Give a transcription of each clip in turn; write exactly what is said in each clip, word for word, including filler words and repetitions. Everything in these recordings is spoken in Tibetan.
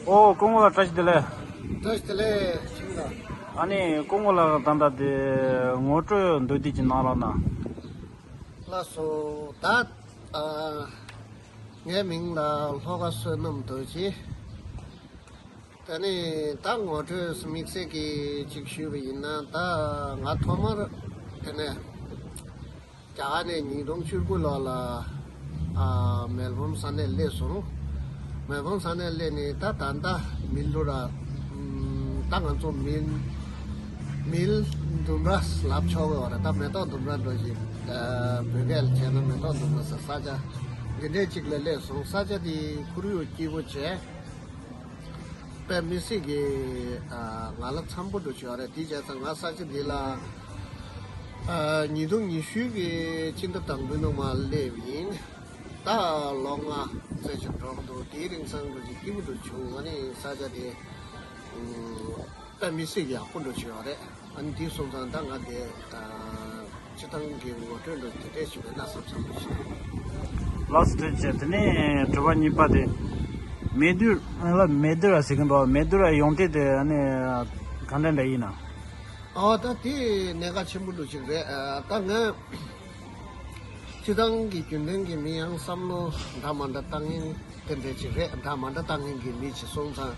ཨོ་སྐུ་ངོ་ལགས་བཀྲ་ཤིས་བདེ་ལེགས། བཀྲ་ཤིས་བདེ་ལེགས་ཁྱིམ་ལ། ཨ་ནི་སྐུ་ངོ་ལགས་ད་ལྟ་དེ་ངོ་སྤྲོད་མདོར་བསྡུས་ཅིག་གནང་རོགས་གནང་། ལགས་སོ། ད་ཨ་ངའི་མིང་ལ་ལྷོ་ཁ་བསོད་ནམས་རྡོ་རྗེ། ད་ནི་ད་ངོ་སྤྲོད་དམིགས་བསལ་གྱི་ཅིག་ཞུས་པ་ཡིན་ན། ད་ང་ཐོག་མར་དེ་ནས་རྒྱ་གར་ནས་ཉིས་སྟོང་བཅུ་དགུ་ལོ་ལ་ཨ་མེལ་བོན་ས་གནས་སླེབས་སོང་། མེལ་བོན་ས་གནས་སླེབས་ནས་ད་ད་ལྟ་མིལ་ལུ་ར་ཨམ་ད་ང་ཚོ་མིལ་མིལ་ལྡུམ་ར་ལབ་ཆོག་གི་ཡོད་རེད། ད་མེ་ཏོག་ལྡུམ་ར་འགྲོ་བཞིན། ཨ་བོད་སྐད་ལ་བྱས་ན་མེ་ཏོག་ལྡུམ་ར་ཟེར་ས་ཆ་འདི་འདྲའི་ཅིག་ལ་སླེབས་སོང་། ས་ཆ་འདི་ཁོར་ཡུག་སྐྱིད་པོ་བྱས། དཔེ་མི་སྲིད་ཀྱི་ཨ་ང་ལ་འཚམ་པོ་འདྲ་ཅིག་ཡོད་རེད། དེ་བྱས་ཙང་ང་ས་ཆ་འདི་ལ་ཨ་ཉིས་སྟོང་ཉི་ཤུ་གི་སྤྱི་ཟླ་དང་པོའི་ནང་མར་སླེབས་ཡིན། ད་ལོ་ལྔ་ཙམ་ཅིག་འགྲོ་གི་འདུག་དེའི་རིང་སང་འདྲ་ཅིག་སྐྱིད་པོ་འདྲ་བྱུང་། ཨ་ནི་ས་ཆ་དེ་ཨ་དཔེ་མི་སྲིད་ཀྱི་ཡག་པོ་འདྲ་ཅིག་ཡོད་རེད། ཨ་ནི་དེ་སོང་ཙང་ད་ང་དེ་ཨ་སྤྱི་བཏང་གི་ངོ་སྤྲོད་འདྲ་དེ་འདྲས་ཞིག་མེད་ན་བསམ་བསམ་འདྲ་ཞིག་ལགས་སོ། ཐུགས་རྗེ་ཆེ། དེ་ནས་དྲི་བ་གཉིས་པ་དེ། མེ་དུ་ལ་མེ་དུ་ར་ཟེར་གི་འདུག་མེ་དུ་ར་ཡོང་དེ་དེ་ཨ་ནི་ག་འདྲ་འདྲ་ཡིན་ན། ཨོ་ད་དེ་གནད་འགག་ཆེན་པོ་འདྲ་ཞིག་རེད། ཨ་ད་ང་སྤྱི་བཏང་གི་རྒྱུན་ལྡན་གྱི་མི་ཡང་བསམ་བློ་འདྲ་མ་འདྲ་བཏང་མཁན་དེ་འདྲ་ཅིག་རེད། འདྲ་མ་འདྲ་བཏང་མཁན་གྱི་མི་ཅིག་སོང་ཙང་།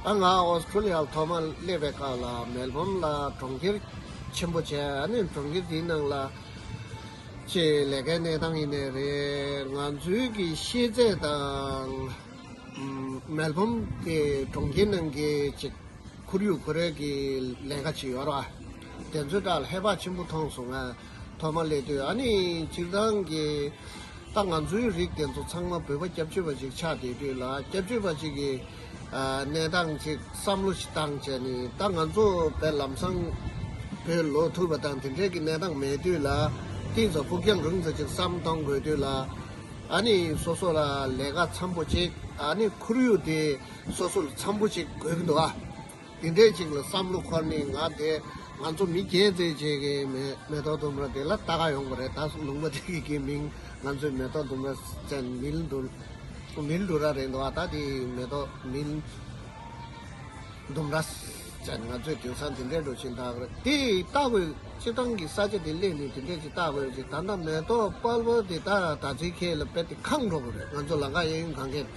ཨ་ང་ཨོ་སི་ཁྲུ་ལི་ཡར་ཐོག་མ་སླེབས་པའི་སྐབས་ལ་མེལ་བོན་ལ་གྲོང་ཁྱེར་ཆེན་པོ་བྱས། ཨ་ནི་གྲོང་ཁྱེར་དེའི་ནང་ལ་ཅིག་ལས་ཀའི་གནས་སྟངས་ཡིན་ནའི་རེད། ང་ཚོའི་གི་ཤེས་ཚད་དང་ཨམ་མེལ་བོན་གྱི་གྲོང་ཁྱེར་ནང་གི་ཅིག་ཁོར་ཡུག་ཁོ་རའི་གི་ལས་ཀ་ཅིག་ཡོད་རེད་བ། དེ་ཚོའི་སྒང་ལ་ཧེ་བག་ཆེན་པོ་མཐོང་སོང་། ང་ཐོག་མ་སླེབས་དུས། ཨ་ནི་སྤྱིར་བཏང་གི་ད་ང་ཚོའི་རིགས་དེ་ཚོ་ཚང་མ་བོད་པ་སྐྱབས་བཅོལ་བ་ཅིག་ཆགས་བསྡད་དུས་ལ། སྐྱབས་བཅོལ་བ་ཅིག་གི་ཨ་གནས་སྟངས་ཅིག་བསམ་བློ་ཞིག་བཏང་བྱས་ནས། ད་ང་ཚོ་བོད་ལམ་སང་བོད་ལོག་ཐུབ་པ་དང་དེ་འདྲའི་གི་གནས་སྟངས་མེད་དུས་ལ། ཏིང་ཙམ་ཕུགས་རྒྱང་རིང་ཙམ་ཅིག་བསམ་གཏོང་དགོས་དུས་ལ། ཨ་ནི་སོ་སོ་ལ་ལས་ཀ་འཚམ་པོ་ཅིག་ཨ་ནི་ཁོར་ཡུག་དེ་སོ་སོ་ལ་འཚམ་པོ་ཅིག་དགོས་ཀྱི་འདུག་ཨ། དེ་འདྲས་ཅིག་ལ་བསམ་བློ་འཁོར་ནས། ང་དེ་ང་ཚོ་མི་བརྒྱད་ཙམ་ཅིག་གིས་མེ་མེ་ཏོག་ལྡུམ་ར་དེ་ལ་ལྟ་ག་ཡོང་གི་རེད། ད་ལུང་པ་དེ་གི་གི་མིང་ང་ཚོས་མེ་ཏོག་ལྡུམ་ར་ཟེར། མིལ་ལྡུམ་མིལ་ལྡུམ་ར་རེད་འདུག་ཨ། ད་དེ་མེ་ཏོག་མིལ་ལྡུམ་ར་ཟེར། ང་ཚོས་དེང་སང་དེ་འདྲས་འགྲོ་བཞིན་ད་གི་རེད། དེ་ལྟ་དགོས། སྤྱིར་བཏང་གི་ས་ཆ་དེ་སླེབས་ནས་དེ་འདྲས་ཅིག་ལྟ་དགོས་ཅིག་ད་ལྟ་མེ་ཏོག་དཔལ་པོ་དེ་ད་ད་ཚིག་ཁེལ་ལ་དཔེ་དེ་ཁེངས་འགྲོ་གི་རེད། ང་ཚོ་ལམ་ཁ་གཡས་གཡོན་གང་གས།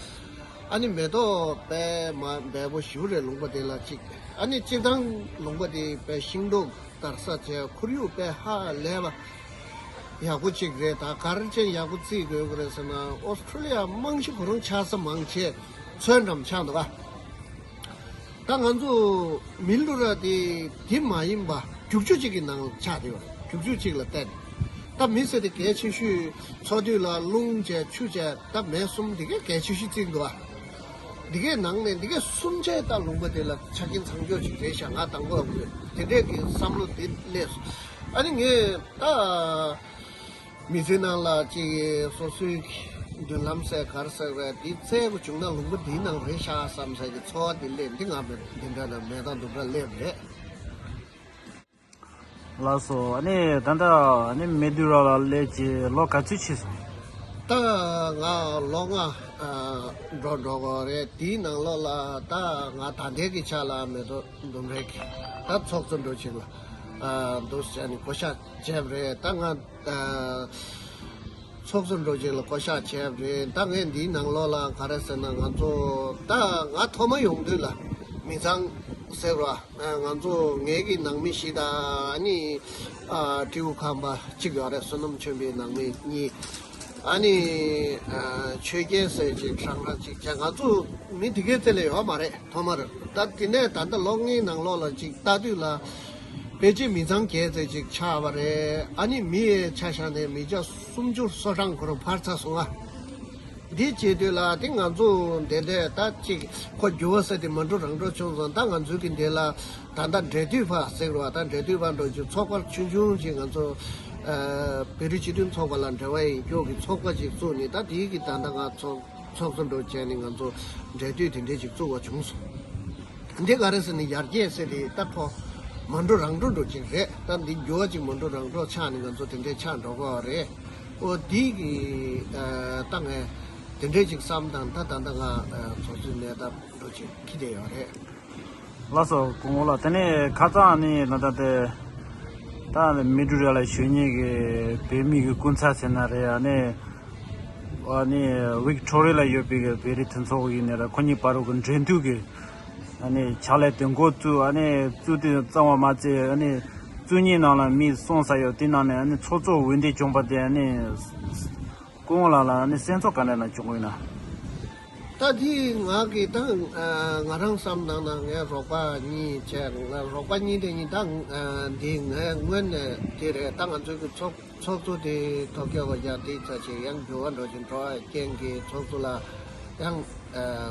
ཨ་ནི་མེ་ཏོག་དཔེ་མ་འབེལ་པོ་ཞེ་པོ་རེད་ལུང་པ་དེ་ལ་ཅིག་ཨ་ནི་སྤྱིར་བཏང་ལུང་པ་དེ་དཔེ་ཤིང་ཏོག་དར་ས་བྱས། ཁོར་ཡུག་དཔེ་ཧ་ལས་པ་ཡག་པོ་ཅིག་རེད། ད་ག་རེ་བྱས་ཡག་པོ་བརྩི་དགོས་ཀྱི་རེད་ཟེར་ན། ཨོ་སི་ཁྲུ་ལི་ཡ་རྨང་གཞི་ཁོ་རང་ཆགས་ས་མང་ཆེ་མཚོའི་འགྲམ་ཆགས་འདུག་ག་ད་ང་ཚོ་མིལ་ལྡུམ་ར་དེ་དེ་མ་ཡིན་པ་རྒྱུག་ཆུ་གཅིག་གི་ནང་ཆགས་བསྡད་ཡོད་རེད། རྒྱུག་ཆུ་གཅིག་ལ་བརྟེན། ད་མི་ཟེར་དེ་གལ་ཆེ་ཤོས། འཚོ་དུས་ལ་རླུང་བྱས་ཆུ་བྱས་ད་མེ་གསུམ་དེ་གས་གལ་ཆེ་ཤོས་བརྩིས་འདུག་ཨ། དེ་གས་ནང་ནས་དེ་གས་གསུམ་ཆའི་ད་ལུང་པ་དེ་ལ་ཆ་རྐྱེན་ཚང་ཀྱོག་ཅིག་རེད་ཤག་ང་དང་པོ་དེ་འདྲས་ཀྱི་བསམ་བློ་དེ་སླེབས་སོང་། ཨ་ནི་ངས་ད། མི་ཚེ་ནང་ལ་ཅིག་སོ་སོའི་མདུན་ལམ་ཟེར་ག་རེ་ཟེར་རེད། དེ་བཙལ་དགོས་བྱུང་ན་ལུང་པ་འདིའི་ནང་རེད་ཤག་བསམ་ས་གི་ཚོར་བ་དེ་སླེབས། འདི་ང་མེ་འདི་འདྲ་ན་མེ་ཏོག་ལྡུམ་ར་སླེབས་རེད། ལགས་སོ། ཨ་ནི་ད་ལྟ་ཨ་ནི་མེ་ཏོག་ལྡུམ་ར་ལ་སླེབས་ཀྱི་ལོ་ག་ཚོད་ཕྱིན་སོང་། ད་ང་ལོ་ལྔ་ཨ་འགྲོ་འགྲོ་གི་རེད། དེའི་ནང་ལོགས་ལ་ད་ང་ད་ལྟའི་གི་ཆ་ལ་མེ་ཏོག་ལྡུམ་རའི་གི་ད་ཚོགས་གཙོ་འདྲ་ཅིག་ལ་ཨ་འདུག་ཟེར་ནས་བསྐོ་བཞག་བྱས་པ་རེད། ད་ང་ཨ་ཚོགས་གཙོ་འདྲ་ཅིག་ལ་བསྐོ་བཞག་བྱས་པ་རེད། ད་ངས་འདིའི་ནང་ལོགས་ལ་ག་རེ་ཟེར་ན། ང་ཚོ་ད་ང་ཐོག་མ་ཡོང་དུས་ལ་མི་ཚང་ཟེར་བ། ང་ཚོ་ངའི་གི་ནང་མི་བཞི་དང་ཨ་ནི་ཨ་སྤྲེའུ་ཁམས་པ་གཅིག་ཡོད་རེད། བསོད་ནམས་ཆོས་འཕེལ་ནང་མི་གཉིས། ཨ་ནི་ཨ་ཆོས་རྒྱལ་ཟེར་ཅིག་ཧྲང་ཧྲང་ཅིག་བྱས། ང་ཚོ་མི་དེ་གའི་རྩ་ལས་ཡོད་མ་རེད་ཐོག་མར། ད་དེ་ནས་ད་ལྟ་ལོ་ལྔའི་ནང་ལོགས་ལ་ཅིག་ལྟ་དུས་ལ་ཕལ་ཆེར་མི་ཚང་བརྒྱད་ཙམ་ཅིག་ཆགས་པ་རེད། ཨ་ནི་མི་ཡི་ཆ་བཞག་ནས་མི་ཆ་སུམ་ཅུ་སོ་གྲངས་ཁོ་རང་འཕར་ཚར་སོང་ང་། འདི་བྱེད་དུས་ལ་དེ་ང་ཚོ་འདི་འདྲས་ད་ཅིག་ཁོ་འགྱུར་བ་ཟེར་དེ་མ་འགྲོ་རང་འགྲོ་བྱུང་སོང་། ད་ང་ཚོའི་གི་འདི་ལ་ད་ལྟ་འབྲེལ་མཐུད་པ་ཟེར་བ། ད་འབྲེལ་མཐུད་པ་འགྲོ་རྒྱུ་ཚོགས་པ་ཆུང་ཆུང་ཅིག་ང་ཚོ་ཨ་བོད་རིགས་སྤྱི་མཐུན་ཚོགས་པ་ལ་འབྲེལ་བ་ཡིན་རྒྱུ་གི་ཚོགས་པ་ཅིག་བཙུགས་ནས། ད་དེའི་གི་ད་ལྟ་ང་ཚོ་ཚོགས་གཙོ་འདྲ་བྱས་ནས་ང་ཚོ་འབྲེལ་མཐུད་དེ་འདྲས་ཅིག་བཙུགས་པ་བྱུང་སོང་། འདི་ག་རེ་ཟེར་ན་ཡར་རྒྱས་ཟེར་དེ་ད་ཁོ་མ་འགྲོ་རང་འགྲོ་འགྲོ་ཅིག་རེད། ད་འདི་འགྱུར་བ་ཅིག་མ་འགྲོ་རང་འགྲོ་ཆགས་ནས་ང་ཚོ་དེ་འདྲས་ཆགས་འགྲོ་གི་རེད། ཨོ་འདི་གི་ཨ་ད་ངས་ དེ་འདྲས་ཅིག་བསམ་དང་ད་ད་ལྟ་ང་ཚོགས་གཙོའི་གནས་སྟངས་འགྲོ་ཅིག་ཁྱི་དེ་ཡོད་རེད། ལགས་སོ། སྐུ་ངོ་ལགས། དེ་ནས་ཁ་སང་ནི་ད་ལྟ་དེ་ད་མི་འགྲུལ་ར་ལ་ཞོན་ཉེ་གི་བོད་མི་གི་སྐུ་ཚབ་ཟེར་ན་རེད། ཨ་ནི་ཨ་ནི་ཝིག་ཊོ་རི་ཡ་ལ་ཡོད་པའི་གི་བོད་རིགས་མཐུན་ཚོགས་ཡིན་ནི་ར་ཁོ་གཉིས་བར་དུ་གི་འབྲེལ་མཐུད་ཀྱི་ཨ་ནི་ཕྱག་ལས་དེ་འགོ་བཙུགས། ཨ་ནི་བཙུགས་དུས་གཙང་བ་མ་ཚད་ཨ་ནི་བཙུགས་ཉིན་ནང་ལ་མི་སོང་ས་ཡོད། དེ་ནང་ནས་ཨ་ནི་ཚོགས་གཙོ་འོས་འདེམས་བྱུང་བ་དེ་ཨ་ནི་སྐུ་ངོ་ལགས་ལ་ཨ་ནི་སེམས་ཚོར་ག་འདྲ་ན་བྱུང་གི་ཡོད་ན། ད་དེ་ང་གི་ད་ང་རང་བསམ་ནང་ན་ངའི་རོགས་པ་གཉིས་བྱས། ང་རོགས་པ་གཉིས་དེ་གཉིས་ད་འདི་ངའི་སྔོན་ནས་དེ་རེད། ད་ང་ཚོའི་གི་ཚོགས་ཚོགས་གཙོ་དེ་ཐོབ་རྒྱ་བ་རྒྱ་དེ་ཚ་ཆེ་ཡང་འགྱུར་བ་འགྲོ་བཞིན་འགྲོ་བའི་རྐྱེན་གྱིས་ཚོགས་གཙོ་ལ་ཡང་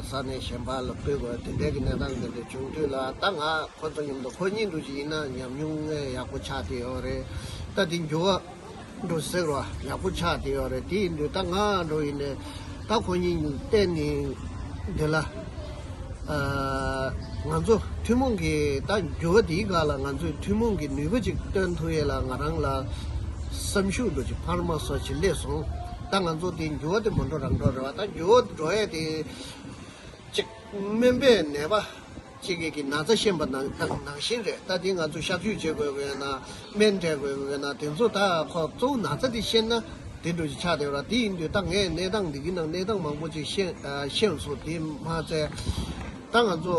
ས་གནས་གཞན་པ་ལ་སྤོས་དགོས་དེ་འདྲའི་གི་གནས་སྟངས་དེ་འདྲ་བྱུང་དུས་ལ་ད་ང་ཁོ་ཚོ་མཉམ་དུ་ཁོ་གཉིས་འདུག་ཅིག་ཡིན་ན་ཉམས་མྱོང་ཡག་པོ་ཆགས་བསྡད་ཡོད་རེད། ད་དེ་འགྱུར་བ་འགྲོ་ཟེར་བ་ཡག་པོ་ཆགས་བསྡད་ཡོད་རེད། དེ་ཡིན་དུས་ད་ང་འགྲོ་ཡིན་ནས་ད་ཁོ་གཉིས་བལྟས་ནས་འདི་ལ་ང་ཚོ་ཐུན་མོང་གི་ད་འགྱུར་བ་འདིའི་སྒང་ལ་ང་ཚོས་ཐུན་མོང་གི་ནུས་པ་ཅིག་སྟོན་ཐུབ་ཡས་ལ་ང་རང་ལ་བསམ་ཤུགས་འགྲོ་ཅིག་འཕར་མ་སོགས་ཅིག་སླེབས་སོང་། ད་ང་ཚོ་དེ་འགྱུར་བ་དེ་མ་འགྲོ་རང་འགྲོ་རེད་བ། ད་འགྱུར་བ་འགྲོ་ཡས་དེ། གཅིག་སྨན་པའི་ནད་པ་གཅིག་གིས་ཀྱི་ན་ཚ་ཤེས་པ་ནང་ནང་ནང་བཞིན་རེད། ད་དེ་ང་ཚོས་གཤག་བཅོས་བྱེད་དགོས་དགོས་ན་སྨན་སྤྲད་དགོས་དགོས་ན་དེ་ཚོ་ད་ཁོ་གཙོ་བོ་ན་ཚ་དེ་ཤེས་ན་དེ་འདྲ་ཞིག་ཆགས་བསྡད་ཡོད་ར། དེ་ཡིན་དུས་ད་ངས་གནས་སྟངས་འདི་གི་ནང་གནས་སྟངས་མང་པོ་ཅིག་ཤེས་ཤེས་སོང་། དེ་མ་ཚད་ད་ང་ཚོ་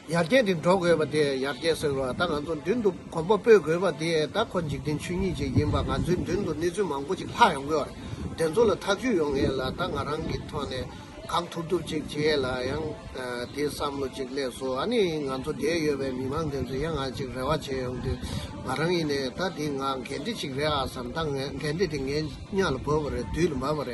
ཡར་རྒྱས་དེ་འགྲོ་དགོས་པ་དེ་ཡར་རྒྱས་ཟེར་བ་ད་ང་ཚོ་མདུན་དུ་གོམ་པ་སྤོས་དགོས་པ་དེ་ད་ཁོ་འཇིག་རྟེན་ཆོས་ཉིད་ཅིག་ཡིན་པ་ང་ཚོའི་མདུན་དུ་གནས་ཚུལ་མང་པོ་ཅིག་ལྷག་ཡོང་གི་ཡོད་རེད། དེ་ཚོ་ལ་ཐག་གཅོད་ཡོང་ཡས་ལ་ད་ང་རང་གི་ཐོག་ནས། གང་ཐུབ་ཐུབ་ཅིག་བྱེད་ཡས་ལ་ཡང་ཨ་དེའི་བསམ་བློ་ཅིག་སླེབས་སོང་། ཨ་ནི་ང་ཚོ་འདིར་ཡོད་པའི་མི་མང་དེ་ཚོས་ཡང་ང་ཅིག་རེ་བ་བྱས་ཡོང་དུས་ང་རང་ཡིན་ནའི་ད་དེ་ང་འགན་འཁྲི་ཅིག་རེད་ཨ་བསམ། ད་ངས་འགན་འཁྲི་དེ་ངའི་སྙིང་ལ་བབས་པ་རེད། དུས་ལ་བབས་པ་རེད།